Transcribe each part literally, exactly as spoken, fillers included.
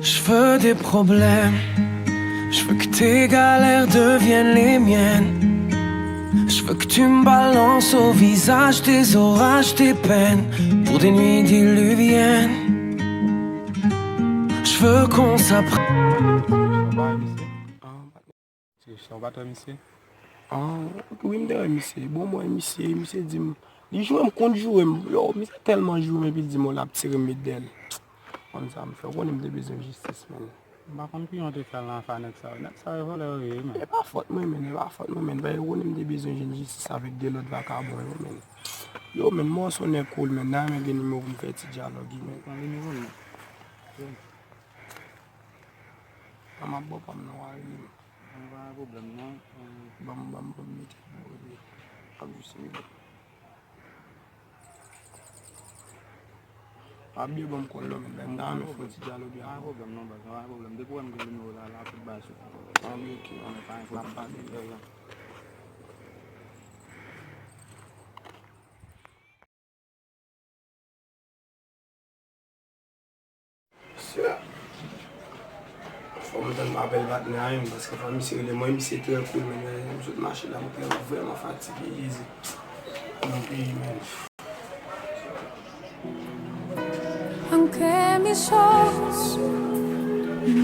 Je veux des problèmes. Je veux que tes galères deviennent les miennes. Je veux que tu me balances au visage tes orages, tes peines, pour des nuits diluviennes. Je veux qu'on s'apprenne. Ou pa wè misye? Ah, ou pa t wè misye? Ah, wi, m te wè misye. Bon, mwen, misye, misye di m, li joure m, kont joure m. Yo, misye tèlman joure m, epi l di m, l ap tire m met dèyè l. Konn sa m fè, ou konnen m te bezwen jistis, menn. M pa konn kijan w te fè al nan afa nèg sa yo. Nèg sa yo vòlè yo ye, menn. E pa fòt mwen, menn, e pa fòt mwen, menn. Paske ou konnen m te bezwen jwenn jistis avèk de lòt vakabon yo, menn. Yo, menn, mwen se yon nèg cool, menn. M ta renmen gen nimewo pou m fè ti dyalòg, menn. Pran nimewo l, menn. An m ap bò pa m nan, w a rele m. An, pa gen pwoblèm, non. Ban m, ban m, ban m mete pou w rele. Ap jis rele. Pa bliye ban m kòl non, menn. M ta renmen fè yon ti dyalòg avè w. Pa gen pwoblèm, non, baz. Pa gen pwoblèm. Depi w wè m gen nimewo la, la, tout bagay sou. An, ok. An, pa gen pwoblèm. N ap pale. Sè. Fò m tann apèl patnè a, menn, paske fò misye rele mwen, misye trè cool, menn. M sot mache la, m trè, vrèman fatige, Jezi. Nan peyi, menn. Aunque mis ojos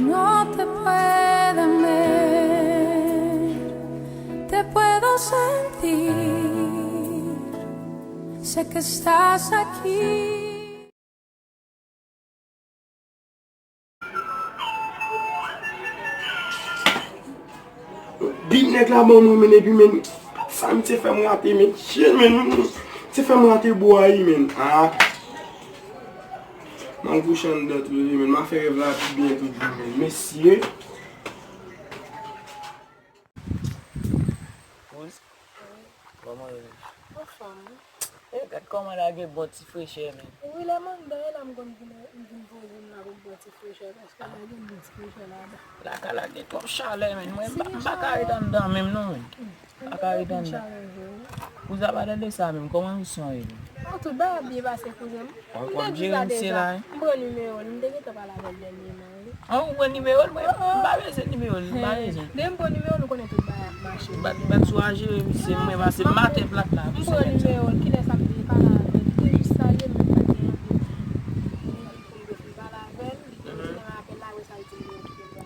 no te puedan ver, te puedo sentir. Sé que estás aquí. Big nèg la ban mwen, menn, epi, menn, sa misye fè m rate, menn, shit, menn, misye fè m rate bwa, wi, menn, ah. M al kouche anndan tou, wi, menn, m a fè rèv la pi byen toujou, menn, mesye. Kouz, kòman w ye, menn? Anfòm, wi. E, gad kòman lage bon ti frechè, menn. Wi, lè m anndan, e la m konn vin, m vin poze m la pou m pran ti frechè, paske lage bon ti frechè laba. Lakay la gen twòp chalè, menn. Mwen, m pa, m pa ka ret anndan menm, non, menn. M pa ka ret anndan. Kouz, a pale de sa menm, kòman misyon ye, menn? Oh, tout bagay ap byen pase, kouzen m. M te di sa deja. M pran nimewo l, m te gentan pale avè l dènyèman, wi. An, ou pran nimewo l? Mwen, m pa bezwen nimewo l, m pa bezwen. Depi m pran nimewo l, ou konnen tout bagay ap mache. Bat, bat sou a jere, misye, mwen pase maten plat la. M pran nimewo l, kilè sa m te pale avè l? M te jis salye l, m pa gen anpil. Li di pou m te fin pale avè l, li te retire nan apèl la, apre sa, li di m pou m kite l.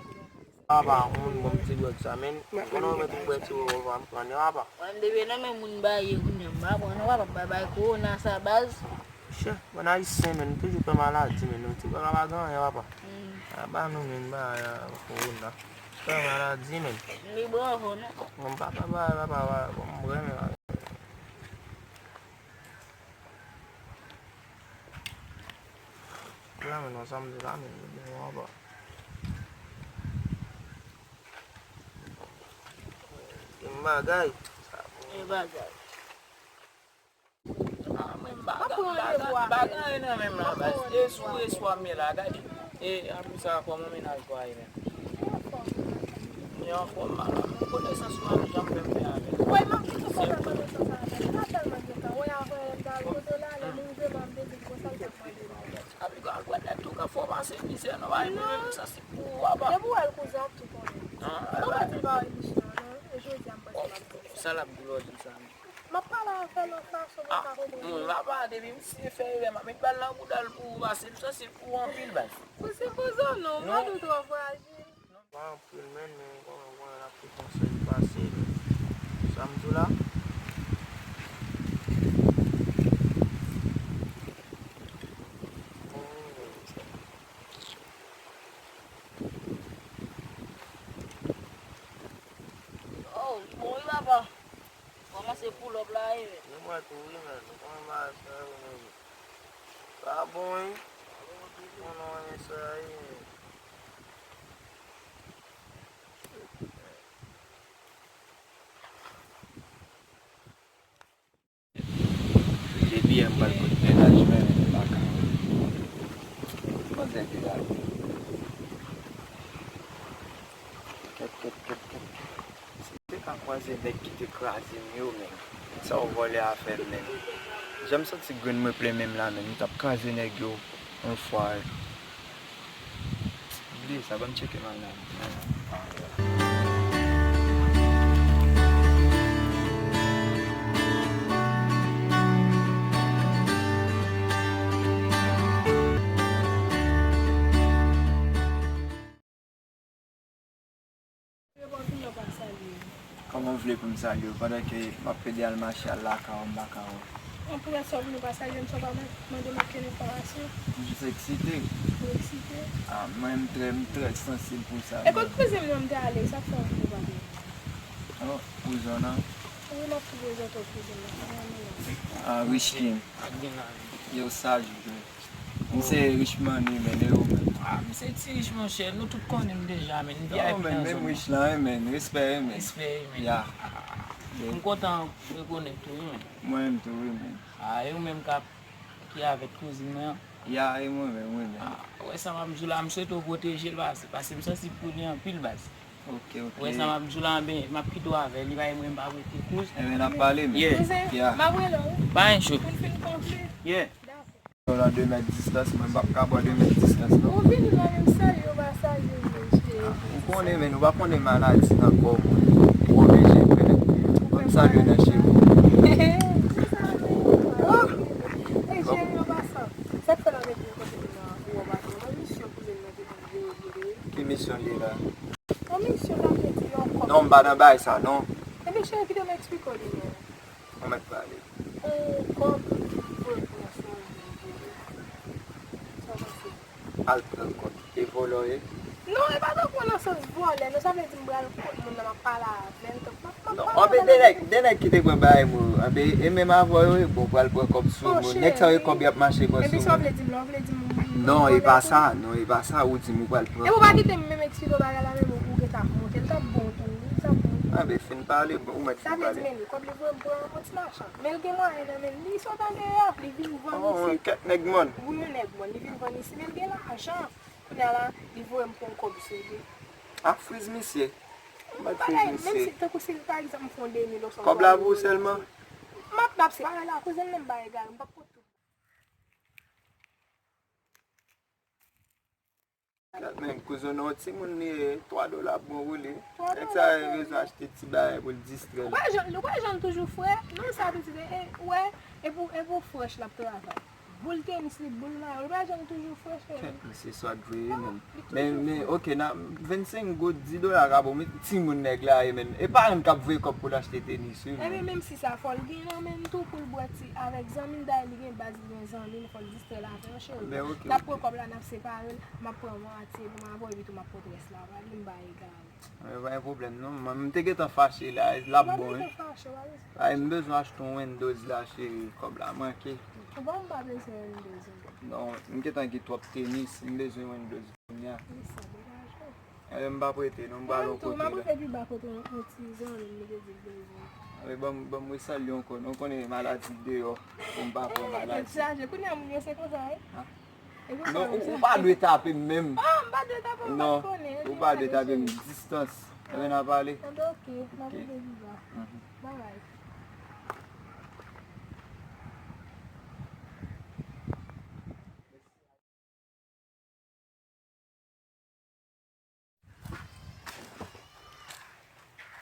Apa, moun bon ti dwèt sa, men. Konnen w mèt ou bwè ti wòwò pa m pran yo, apa. Mwen, m depi nan men moun ba ye kounye a, m pa pran non, papa, bay bay kowona sa, baz. Chè, bann ayisyen, men, nou toujou pè maladi, men, nou ti papa pa gen anyen, papa. Hmm. Apa nou, men, ba, ya, kowona. Pè maladi, men. Li bon, bon, non. Bon, papa, ba, papa, ba, bon, m renmen, ba. La, men, non, sa m di la, men, men, anba. Gen bagay. Gen bagay. Ah, men, bagay, bagay, bagay nan menm la, baz. E sou, e sou ame la, gade. E, anplis sa, kòman mennaj pa ye menm? Li anfòm, madanm, konesans ou ap janm fè m fè avè l. Woy, m ap di tou konsa konesans avè l. Li pa tèlman gen tan. Woy, avè l, m t al kote l ale, m rive, m ap vin konsa, l t ap mande m. Api, gwa, gwa, nèg tou ka fò pase mizè, non, pa menm santi pou ou, apa. Depi w wè l kouzen, w ap tou konnen. Ah, ou pa di l pa wè Michel, non. E jodi a, m panse m ap di l sa. Sa l ap di w, di l sa. M ap pale avè l yon fason pou l ka konprann. Moun la pa depi misye fè erè, m ap met bal nan bouda l pou ou, pase m sansiv pou ou anpil, baz. Ou sipoze w non, mond ou twò frajil. Pa anpil, menn, men kòman w konnen l ap tou konsèy pase, men. Sa m di w la? Oh, li bon wi, papa. Kòmanse pull up la, wi, men. Nou mwen tou, wi, men. Nou konn bagay sa yo, men. Sa bon, wi. Konnen sa, wi, men. Depi yè m pral kot mennaj mwen, men m pa ka. Manzè te la. Kèt, kèt, kèt, kèt, kèt. Si m te ka kwaze nèg ki te kraze m yo, men. Sa w vòlè a fè m, men. Jan m santi grenn mwen plen men m la, menm, m t ap kraze nèg yo yon fwa. Bliye sa, ban m tcheke maladi. Kòman w vle pou m salye w pandan ke m ap pede al mache al lakay ou, m pa ka wè w? An, pou rès sa w vin ou pa salye m, sa w pa man-, mande m okenn enfòmasyon? M jis eksite. Ou eksite? A, mwen, m trè, m trè sansib pou sa. E kot kouzen m nan m te ale, sa k fè w vin ou pa vle? An, kouzen w nan? Wi, m ap tou prezante w kouzen m nan. A, Richkin. Yo, saj vre. M se Richmond wi, men, e ou menm? A, m se Ti Rich, monchè. Nou tout konnen m deja, men. Non, men, menm Rich lan wi, men. Respè wi, men. Respè wi, men. Ya. M kontan rekonèt ou wi, men. Mwen menm tou wi, men. A, e ou menm k ap, ki avèk kouzin mwen an? Ya, e mwen menm, wi, men. A, ou wè sa m ap di w la, m swete w pwoteje l, baz, paske m sansib pou li anpil, baz. Ok, ok. Ou wè sa m ap di w la, ben, m ap kite w avè li, paske mwen m pa prete kouz. Enben, n ap pale, men. Yeah. Kouzen, m ap rele w. Pa gen cho. Pou n fin konkli. Yeah. Dakò. Nan de mèt distans, mwen m p ap ka bò de mèt distans, non. Ou vin la menm salye w pa salye m, cheri. Ou konnen, men, ou pa konnen maladi nan kò mwen. Ou oblije pran. Ban m salye w nan cheve w. Ey, cheri, an pasan, sa k fè l antre pou kote m nan, ou wè w pa konn misyon kouzen nan te konn jere vre. Ki misyon li la? Yon misyon, sa vle di yon kòb. Non, m pa nan bagay sa, non. Ebyen, cheri, kite m eksplike w li menm. Ou mèt pale. Yon kòb li voye pran sou yon vil vre. Sa w panse? Al pran kòb. E vòlò w ye? Non, e pa tankou nan sans vòlè, non, sa vle di m pral kot moun nan, m ap pale avè l, tankou m ap, m ap pale avè l. Non, anben de nèg, de nèg ki te pran bagay mwen yo, anben e menm avè w yo ye, bon, pral pran kòb sou moun. Nèg sa yo e kòb y ap mache pran sou moun. Epi sa w vle di m la, w vle di m, m, m vòlè tou? Non, e pa sa, non, e pa sa, ou di m ou pral pran kòb. Epi w pa kite m menm eksplike w bagay la, menm ou, ou gentan ap monte l, t ap bon tou, wi, t ap bon tou. Anben fin pale, bon, ou mèt fin pale. Sa vle di, men li, kòb li voye m pran yon ti machann. Men l gen mwayen nan men l, li sot andeyò, li vin vann isi. Oh, yon kèk nèg mòn. Wi, yon nèg mòn, li vin vann isi, men l gen lajan. Kounye a la, li voye m pran yon kòb sou li. A friz misye. M pa friz misye. Menm si, tankou si, pa egzanp, m fè yon de mil oswa twa mil dola sou li. Kòb la pou ou sèlman? M ap, m ap, se bagay la, kouzen m nan m pa egare, m p ap pot tout. Gad men, kouzen w nan yon timoun li ye, twa dola bon pou li. Nèg sa yo bezwen achte ti bagay pou l distrè l. Ou pa janm, ou pa janm toujou frè? Non, sa pitit, e, e, ou wè, e pou, e pou frèch l ap travay. Boul tenis li, boul mayo, li pa janm toujou frèch, cheri. Kèt, misye sòt vre, men. Men, men, ok, nan vennsenk goud, dis dola ka bon, men timoun nèg la ye, men. E paran k ap voye kòb pou l achte tenis, wi, men. Ebyen, menm si sa, fò l gen nan men l tou pou l bwè ti avèk zanmi l, dayè li gen baz, li gen zanmi l, fò l distrè l avè yo, cheri. N ap pran kòb la, n ap separe l, m ap pran mwatye pou mwen, apre epi tou m ap pot rès la ba li, m pa egare. Anben, pa gen pwoblèm, non. Mwen, m te gentan fache la, l ap bon, wi. Ay, m bezwen achte yon Windows la, cheri, kòb la manke. Bon, m pa bezwen Windows, non. Non, m gentan gen twòp tenis, m bezwen Windows kounye a. Anben, m pa prete, non, m pral yon kote la. Mwen tou, m ap rive pi ba kote yon, yon ti zanmi m, li te di l bezwen. Anben, ban m, ban m resalye w ankò, non, ou konnen maladi deyò, pou m pa pran maladi. Tèt chaje, kounye a moun yo se konsa, wi. Non, ou, ou pa dwe tape m menm. Ah, m pa dwe tape w, m pa t konnen. Non, ou pa dwe tape m. Distans. Anben n a pale. Anben ok, m ap rive pi ba. Bye bye.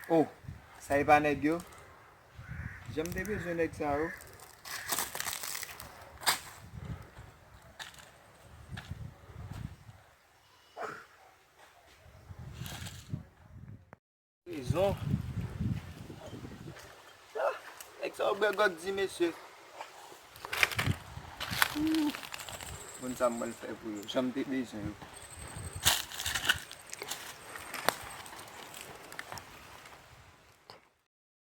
Oh, sa e pa nèg yo? Jan m te bezwen nèg sa yo. Rezon. Ah, nèg sa yo bwè gòt di, mesye. Moun sa mwen fè pou yo. Jan m te bezwen yo.